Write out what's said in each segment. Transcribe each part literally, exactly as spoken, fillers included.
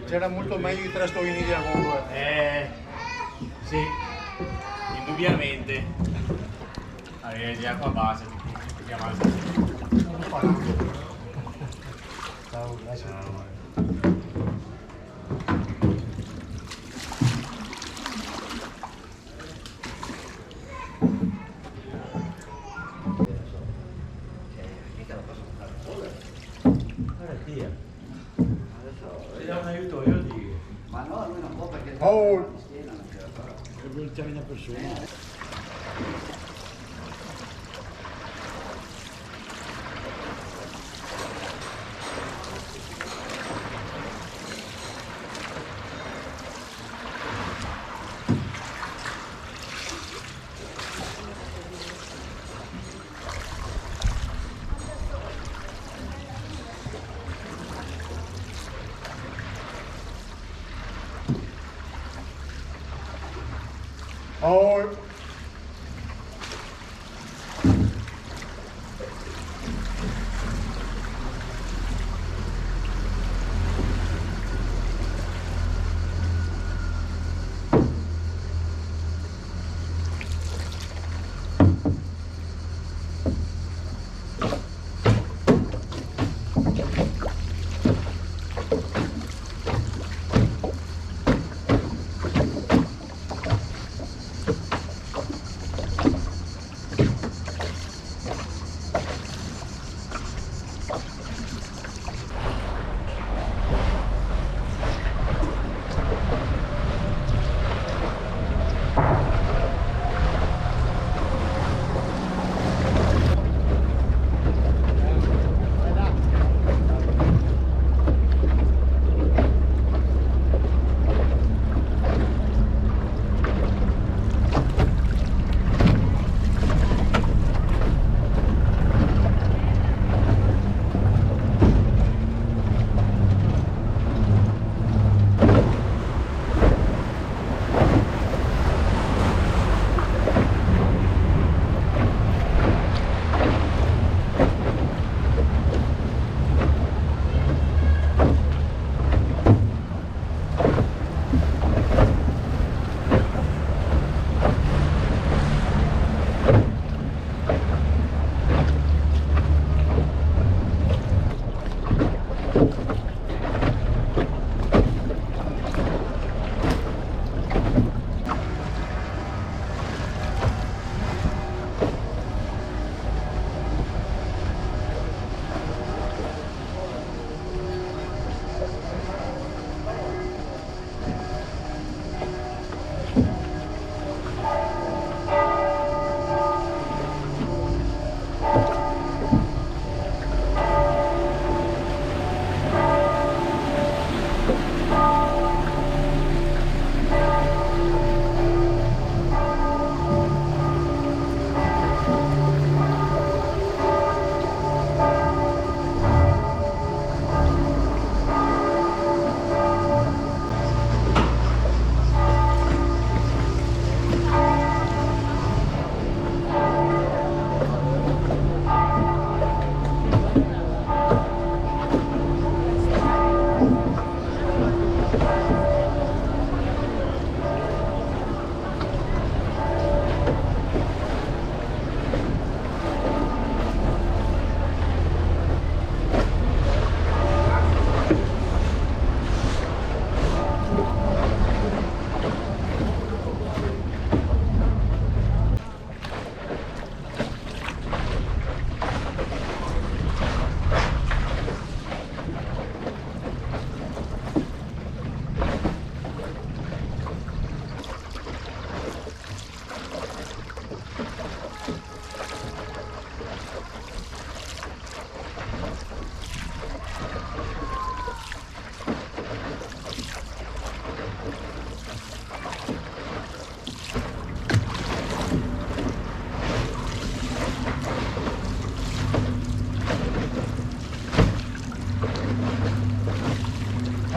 C'era molto meglio i trastovini di Agogo, eh. Eh, sì, indubbiamente. Aveva già qua base, ti, ti, ti avanza. Ciao, grazie. Ciao. Guarda, tia. Ti dà un aiuto, io dico. Ma no, lui non può perché... Oh! Schiena, non ce la fa. E vuol chiamare una persona. Ahoi.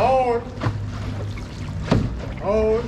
Ahoi. Ahoi.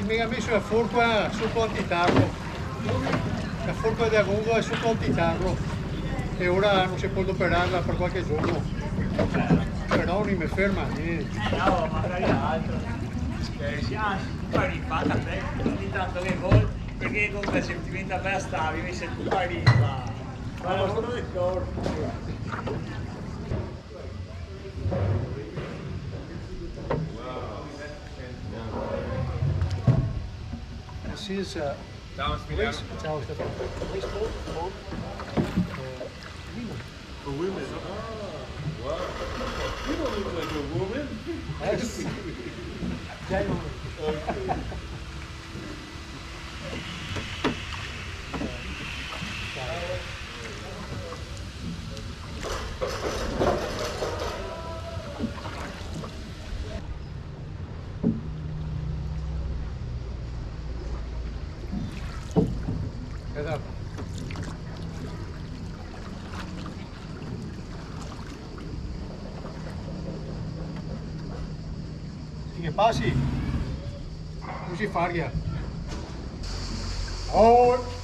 Mi ga meso la forca soto l'antitarlo. La forca dea góndola xe soto l'antitarlo. E ora no se pol doperarla par qualche giorno. Però no i me ferma, eh. Eh, no, magari altro. Scherzi, anzi, tu parli, fa cafè, ogni tanto che vol, parché comunque se diventa bela stavi, mi sento parli, fa. Ma no sono d'accordo. This is, uh, Thomas Milano. Waste, Thomas Milano. Waste boat, boat, uh, women. For women. Ah, wow. You don't look like a woman. Yes. Generally. Okay. Ti che pasi? Cusì farghia. Oh!